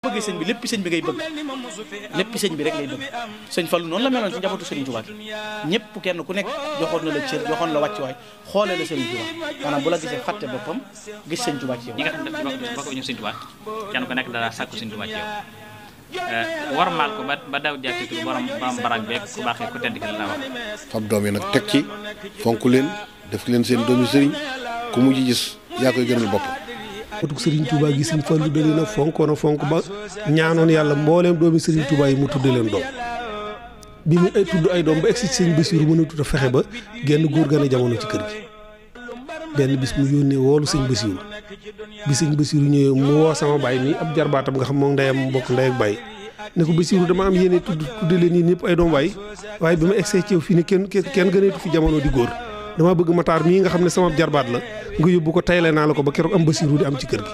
bëggee sëñ bi lépp sëñ bi ngay bëgg lépp sëñ bi rek lay bëgg sëñ Fallu noonu la meloon ci njabootu Sëriñ Tuubaa ñëpp kenn ku nekk joxoon na la cër joxoon la wàccuwaay xoolee la Sëriñ Tuubaa maanaam bu la gisee fàtte boppam gis sëñ Tuubaa ci yow. ñi nga xam ne bokk ñu sëñ Tuubaa kenn ku nekk dara sàkku sëñ Tuubaa ci yow warmaal ko ba daw jàpp ci borom barak beeg ku baaxee ku tedd ki la wax. fab doom yi nag teg ci fonk leen def leen seen doomi sëriñ ku mujj gis yaa koy gënal bopp. njabootu Sëriñ Tuubaa gi Sëriñ Fallu da leen a fonkoon a fonk ba ñaanoon yàlla mbooleem doomi Sëriñ Tuubaa yi mu tudde leen doom bi mu ay tudd ay doom ba egsi ci sëñ Basiiru mënatut a fexe ba genn góor gane jamono ci kër gi benn bis mu yónnee woolu sëñ Basiiru bi sëñ Basiiru ñëwee mu woo sama baay mi ab jarbaatam nga xam moom ndeyam bokk ndey ak baay ne ko Basiiru dama am yéene tudde leen yéen ñëpp ay doom waaye bi ma egsee ci yow fii ne kenn gëneetu fi jamono di góor dama bëgg Matar mii nga xam ne sama jarbaat la nga yóbbu ko tayle naa la ko ba keroog am Basiiru di am ci kër gi.